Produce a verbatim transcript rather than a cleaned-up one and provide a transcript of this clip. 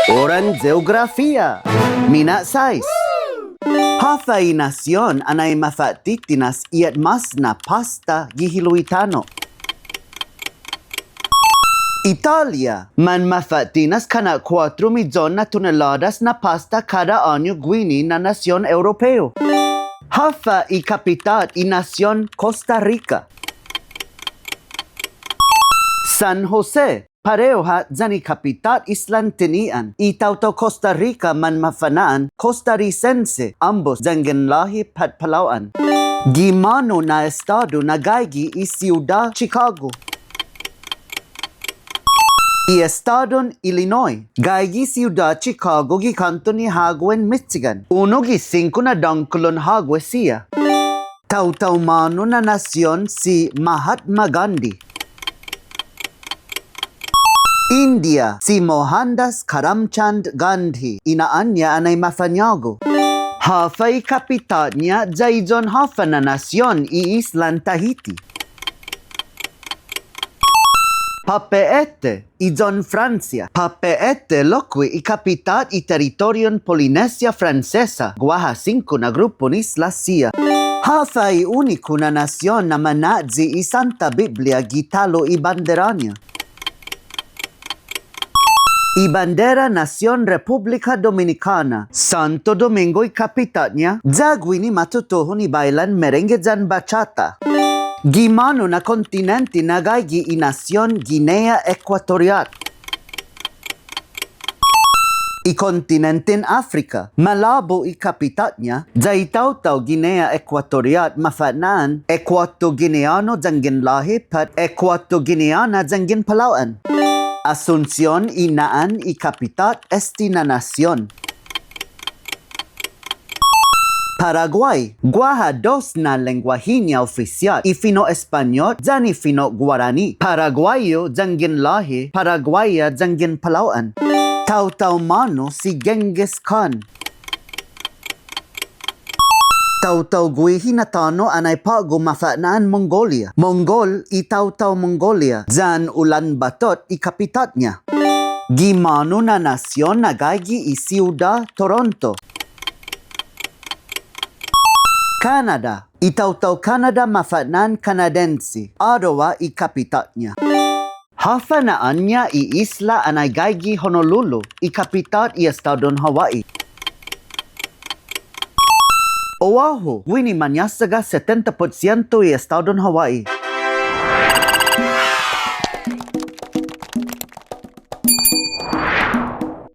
Oran Geografia. Mina' sais. Håfa i nasion anai mafa'titinas i atmasi na påsta gi hilo' i tano'? Italia. Manmafa'tinas kana' kuåttro miyon na tonelådas na påsta kada åñu guini na nasion Europeo. Håfa i kapitåt i nasion Costa Rica? San Jose. Parehu ha' yan i kapitåt islan Tinian, i taotao Costa Rica manmafana'an costarricense, ambos yanggen låhi pat palao'an. Gi månu na estådo na gaigi i siudå Chicago? I estådon Illinois. Gaigi siudå Chicago gi kånton i håguen Michigan, unu gi singko na dångkolon hågue siha. Taotao månu na nasion si Mahatma Gandhi? India. Si Mohandas Karamchand Gandhi i na'ån-ña anai mafañågu. Håfa i kapitåt-ña ya iyon håfa na nasion i islan Tahiti? Pape'ete. Iyon Fransia. Pape'ete lokkue' i kapitåt i teritorion Polinesia Fransesa, guaha singko na grupon isla siha. Håfa i uniku na nasion na mana'yi i Santa Biblia gi talo' i bandera-ña? I bandera nasion Republika Dominikåna. Santo Domingo i kapitåt-ña. Ya guini matutuhon i bailan merengue yan bachata. Gi månu na kontinente na gaigi i nasion Guinea Ecuatorial? I kontinenten Afrika. Malabo i kapitåt-ña, ya i taotao Guinea Ecuatorial mafa'na'an Ecuatoguineano yanggen låhi pat Ecuatoguineana yanggen palao'an. Asunción i na'an i kapitåt este na nasion. Paraguay. Guaha dos na lengguahi-ña ofisiåt, i fino' Españot yan i fino' Guaraní. Paraguayo yanggen låhi, Paraguaya yanggen palao'an. Taotao månu si Genghis Khan? Taotao guihi na tåno' anai på'go mafa'na'an Mongolia. Mongol i taotao Mongolia, yan Ulaanbaatar i kapitåt-ña. Gi månu na nasion na gaigi i siudå Toronto? Canada. I taotao Canada mafa'na'an Kanadensi, Ottawa i kapitåt-ña. Håfa na'ån-ña i isla anai gaigi Honolulu i kapitåt i estådon Hawaii? Oahu, guini mañåsaga setenta porsiento i estådon Hawaii.